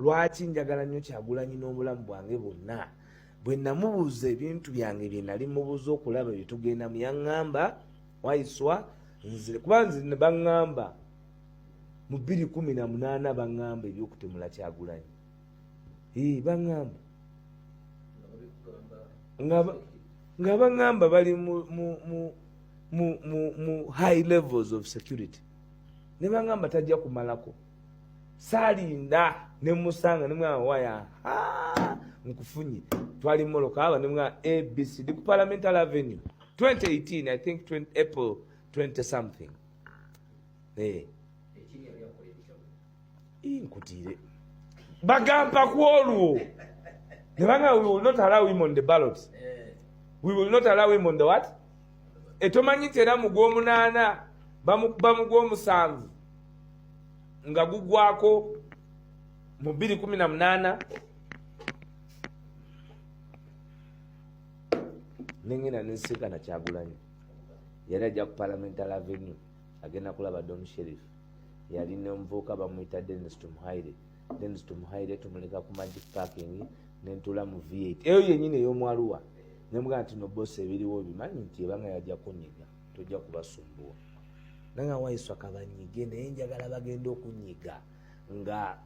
Lwaki njagala nnyo Kyagulanyi n'obulamu bwange bwonna? Bwe namubuuza ebintu byange bye nali mubuuza okulaba bye tugendamu, yaŋŋamba Waiswa nze kuba nze ne baŋŋamba mu 2018, baŋŋamba ebyokutemula Kyagulanyi. Ee, baŋŋamba nga baŋŋamba bali mu high levels of security, ne baŋŋamba tajja kumalako. Saalinda, nemusanga, nemugamba, "Waya, nkufunye." Twali moloka aba, nemugamba ABCD ku Parliamentary Avenue 2018, I think 20, April 20 something. Hey. Nkutiire bagamba ku olwo ne bagamba, "We will not allow him on the ballot. We will not allow him on the what?" Etomanyi nti era mu gw'omunaana bamukuba mu gw'omusanvu nga gugwako mu 2018, nengenda nensisinkana Kyagulanyi. Yali ajja ku Parliamentary Avenue, agenda kulaba Don Sheriff. Yali nomuvubuka bamuyita Denis Tumuhaire. Denis Tumuhaire tumuleka ku Magic Parking, nentula mu V8 eyo yenyini ey'omwaluwa, nemugamba nti, "No boss, ebiriwo bimanyi nti ebanga yajja kunyiga, tojja kubasumbuwa." Nanga Waiswa, kabanyige, naye njagala bagenda okunyiga nga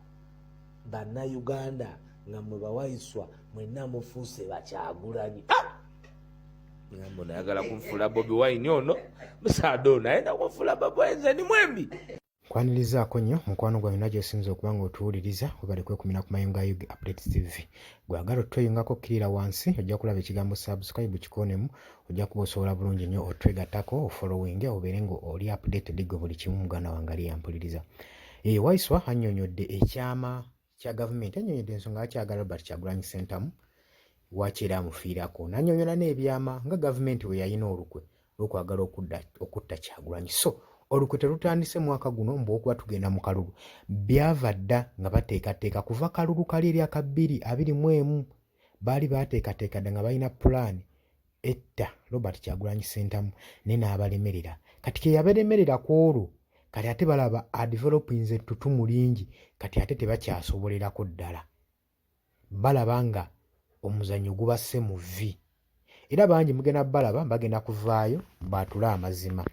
Bannayuganda, nga mwe bawaiswa mwenna mufuuse Bakyagulanyi. Ah! Ngamba nayagala kunfuula Bobi Wine, ono musaada ono ayenda kunfuula Bobi Wine, nze ndi mwembi. Nkwanirizaako nnyo mukwano gwange na gy'osinza okuba nga otuwuliriza. Webale kwekumira ku mayunga ga Ug Updates TV. Gwagala otweyungako, kkirira wansi, ojja kulaba ekigambo "subscribe", kikoonemu, ojja kuba osobola bulungi nnyo otwegattako, ofollowing, obeere nga oli updated gwe buli kimu. Muganda wange ali yampuliriza, Waiswa annyonnyodde ekyama kya gavumenti, annyonnyodde ensonga akyagala Robert Kyagulanyi Ssentamu, waki era amufiirako, n'annyonnyola n'ebyama nga gavumenti bwe yalina olukwe lw'okwagala okutta Kyagulanyi. So olukwe terutandise mwaka guno mbu okuba tugenda mu kalulu, byava dda nga bateekateeka kuva kalulu kali eri aka 2021. Baali bateekateeka dda nga balina pulaani etta Robert Kyagulanyi Ssentamu, naye n'abalemerera. Kati ke yabalemerera ku olwo, kati ate balaba adevelopinze ettutumu lingi, kati ate tebakyasobolerako ddala, balaba nga omuzannyo gubasse mu vvi. Era bangi mugenda balaba bagenda kuvaayo baatule amazima,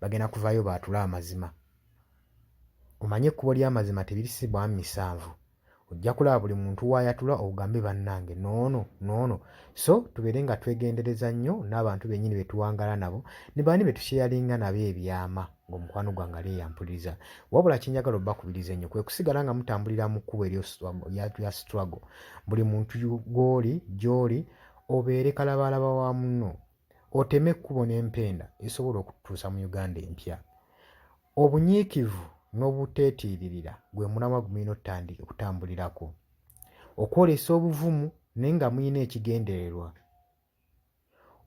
bagenda kuvaayo baatule amazima. Omanye ekkubo ly'amazima tebirisibwamu misanvu, ojja kulaba buli muntu waayatula ogambe, "Bannange, noono noono." So tubeere nga twegendereza nnyo n'abantu bennyini be tuwangaala nabo, ne baani be tusheyalinga nabo ebyama. Ng'omukwano gwange ali eyampuliriza, wabula kyenjagala obbakubiriza ennyo kwe kusigala nga mutambulira mu kkubo erya struggle. Buli muntu gw'oli gy'oli, obeere kalabaalaba wa munno, oteme ekkubo n'empenda esobola okutuusa mu Uganda empya. Obunyiikivu n'obuteetiiririra gwe mulamwa gwe mulina okutambulirako, okwolesa obuvumu naye nga mulina ekigendererwa,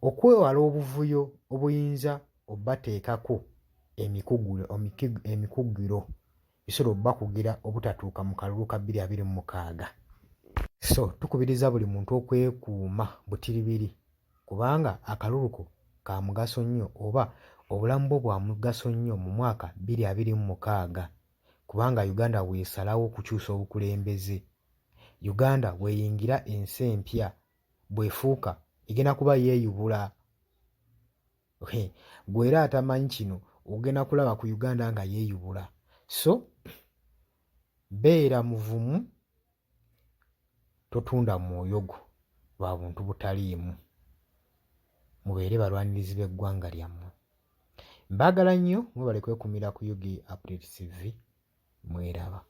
okwewala obuvuyo obuyinza obbateekako emikugiro bisobola obbakugira obutatuuka mu kalulu ka 2026. So tukubiriza buli muntu okwekuuma butiribiri, kubanga akalulu ko ka mugaso nnyo, oba obulamu bwo bwa mugaso nnyo mu mwaka 2026, kubanga Uganda bw'esalawo okukyusa obukulembeze, Uganda bw'eyingira ensi empya, bw'efuuka egenda kuba yeeyubula. Gwe era atamanyi kino, ogenda kulaba ku Uganda nga yeeyubula. So beera muvumu, totunda mwoyo gwo lwa buntu butaliimu. Mubeere balwanirizi b'eggwanga lyammwe. Mbaagala nnyo, mwebale kwekumira ku Ug Update TV. Mweraba.